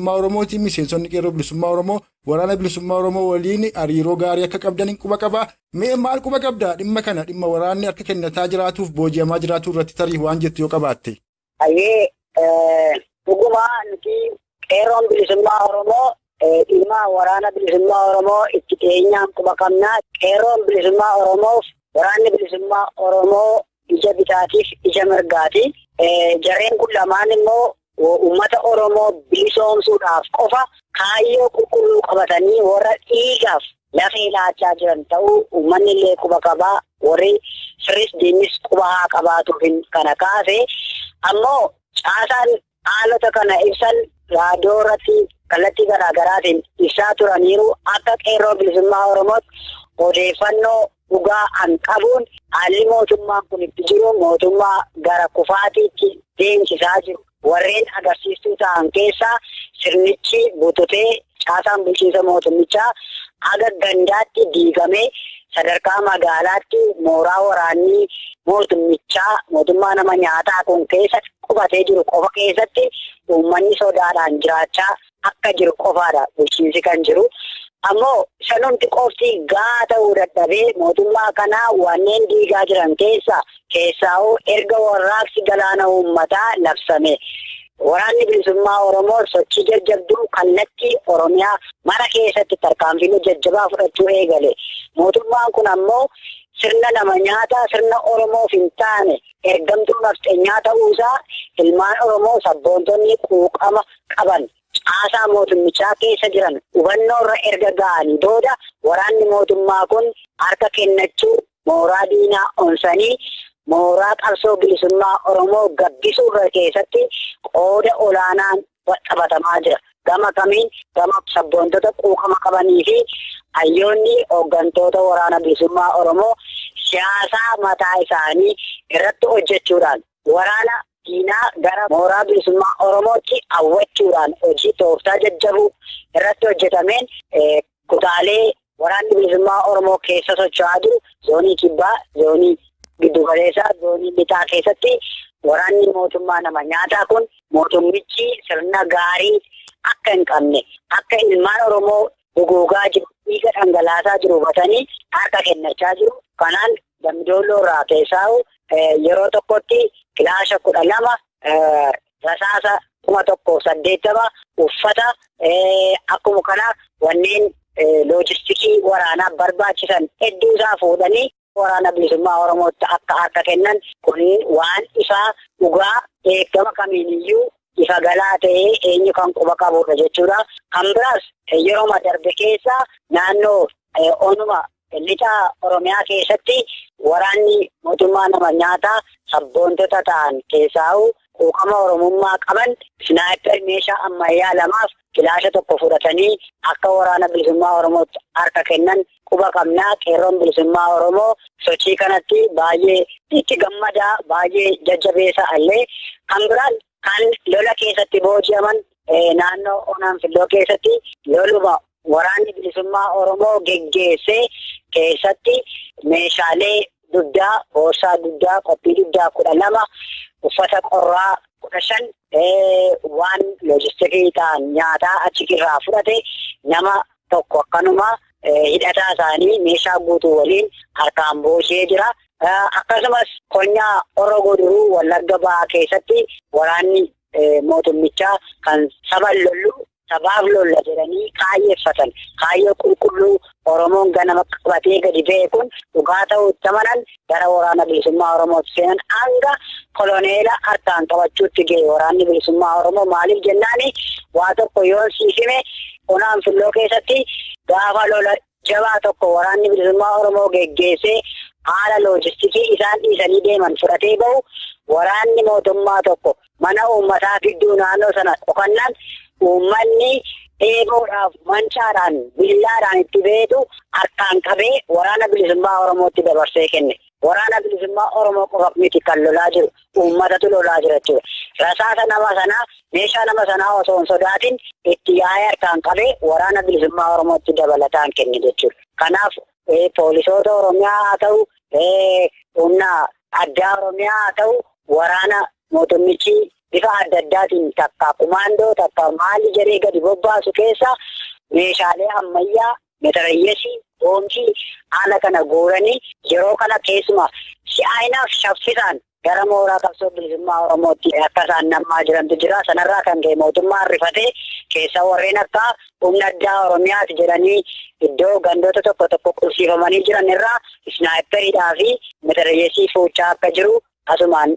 Bilisummaa Oromooti. Miseensonni Qeerroo Bilisummaa Oromoo Waraana Bilisummaa Oromoo waliin hariiroo gaarii akka qabdan quba qaba. Mee maal quba qabda dhimma kana, dhimma waraanni harka kennataa jiraatuuf booji'amaa jiraatu irratti tarii waan jettu yoo qabaatte? Hayyee, dhuguma nuti Qeerroon Bilisummaa Oromoo dhimma Waraana Bilisummaa Oromoo itti dhiyeenyaan quba qabna. Qeerroon Bilisummaa Oromoof Waraanni Bilisummaa Oromoo ija bitaatiif ija mirgaati. Jarreen kun lamaan immoo uummata Oromoo bilisoomsuudhaaf qofa kaayyoo qulqulluu qabatanii warra dhiigaaf lafee laachaa jiran ta'uu uummanni illee quba qabaa, warri sirris diinnis quba haa qabaatuuf kana kaase. Ammoo caasaan haalota kana ibsan raadiyoo irratti kallattii garaagaraatiin ibsaa turaniiru. Akka Qeerroo Bilisummaa Oromootti odeeffannoo dhugaa an qabuun haalli mootummaan kun itti jiru mootummaa gara kufaatiitti deemsisaa jiru. Warreen agarsiistuu ta'an keessaa sirnichi bututee caasaan bulchiinsa mootummichaa haga gandaatti diigamee sadarkaa magaalaatti mooraa waraanni mootummichaa mootummaa nama nyaataa kun keessa qubatee jiru qofa keessatti uummanni sodaadhaan jiraachaa akka jiru qofaadha bulchiinsi kan jiru. Ammoo sanumti qofti gahaa ta'uu dadhabee mootummaa kanaa wanneen diigaa jiran keessaa'uu erga warraaqsi galaana uummataa labsame. Waraanni Bilisummaa Oromoo sochii jajjabduu kallattii Oromiyaa mara keessatti tarkaanfilee jajjabaa fudhachuu eegale. Mootummaan kun ammoo sirna nama nyaataa, sirna Oromoof hin taane, ergamtuu nafxeenyaa ta'uusaa ilmaan Oromoo sabboontonni quuqama qaban caasaa mootummichaa keessa jiran hubannoo irra erga ga'anii booda waraanni mootummaa kun harka kennachuu, mooraa diinaa onsanii mooraa qabsoo bilisummaa Oromoo gabbisuu irra keessatti qooda olaanaan taphatamaa jira. Gama kamiin? Gama sabboontota quuqama qabanii fi hayyoonni hooggantoota Waraana Bilisummaa Oromoo siyaasaa mataa isaanii irratti hojjechuudhaan waraana diinaa gara mooraa bilisummaa Oromootti hawwachuudhaan hojii tooftaa jajjabuu irratti hojjetameen kutaalee Waraanni Bilisummaa Oromoo keessa socho'aa jiru, zoonii kibbaa, zoonii giddugaleessaa, zoonii lixaa keessatti waraanni mootummaa nama nyaataa kun mootummichi sirna gaarii akka hin qabne, akka ilmaan Oromoo duguugaa jiru, dhiiga dhangalaasaa jiru hubatanii harka kennachaa jiru. Kanaan Dambidolloo irraa keessaa'u yeroo tokkotti kilaasha 12, rasaasa 1080, uffata, akkuma kana wanneen loojistikii waraanaaf barbaachisan hedduu isaa fuudhanii Waraana Bilisummaa Oromootti akka harka kennan kun waan ifaa dhugaa eegama kamiiniyyuu ifa galaa ta'ee eenyu kan quba qabudha jechuudha. Kan biraas yeroo darbe keessa naannoo onuma lixa Oromiyaa keessatti waraanni mootummaa nama nyaataa sabboontota ta'an keessaa'u quuqama Oromummaa qaban sniper meeshaa ammayyaa 2f kilaasha 1 fudhatanii akka Waraana Bilisummaa Oromootti harka kennan quba qabnaa. Qeerroon Bilisummaa Oromoo sochii kanatti baay'ee itti gammadaa, baay'ee jajjabeessa illee. Kan biraan kan lola keessatti booji'aman naannoo Onaan Filloo keessatti loluma Waraanni Bilisummaa Oromoo geggeessee keessatti meeshaalee dugdaa, boorsaa dugdaa, qophii dugdaa 12, uffata qorraa 15, waan loojistikii ta'an nyaataa achi irraa fudhate nama tokko akkanuma hidhataa isaanii meeshaa guutuu waliin harkaan booji'ee jira. Akkasumas konyaa Horroo Guduruu Wallagga Bahaa keessatti waraanni mootummichaa kan saba lollu sabaaf lolla jedhanii kaayyeeffatan kaayyoo qulqulluu Oromoon ganama qabatee gadi ba'e kun dhugaa ta'uu itti amanan gara Waraana Bilisummaa Oromootti seenan hanga koloneela harkaan qabachuutti ga'e Waraanni Bilisummaa Oromoo. Maaliif jennaani, waa tokko yoo siifime, Onaan Filloo keessatti gaafa lola jabaa tokko Waraanni Bilisummaa Oromoo geggeessee haala loojistikii isaan dhiisanii deeman fudhatee bahu, waraanni mootummaa tokko mana uummataa gidduu naannoo sana dhokannaan uummanni eeboodhaaf, mancaadhaan, billaadhaan itti beetu harkaan qabee Waraana Bilisummaa Oromootti dabarsee kenne. Waraana Bilisummaa Oromoo qofa miti kan lolaa jiru, uummatatu lolaa jira jechuudha. Rasaasa nama sanaa, meeshaa nama sanaa osoo hin sodaatin itti yaa'ee harkaan qabee Waraana Bilisummaa Oromootti dabalataan kenne jechuudha. Kanaaf poolisoota Oromiyaa haa ta'u, humna addaa Oromiyaa haa ta'u, waraana mootummichi bifa adda addaatiin takka kumaandoo takka maali jedhee gadi bobbaasu keessa meeshaalee ammayyaa metarayyeesii boombii haala kana guuranii yeroo kana keessumaa si'aayinaaf shaffisaan gara mooraa qabsoo bilisummaa Oromootti akka isaan nammaa jirantu jira. Sanarraa kan ka'e mootummaan rifatee keessa warreen akka humna addaa Oromiyaati jedhanii iddoo gandoota tokko tokko qubsiifamanii jiran irraa isnaayiperiidhaa fi metarayyeesii fuuchaa akka jiru asumaan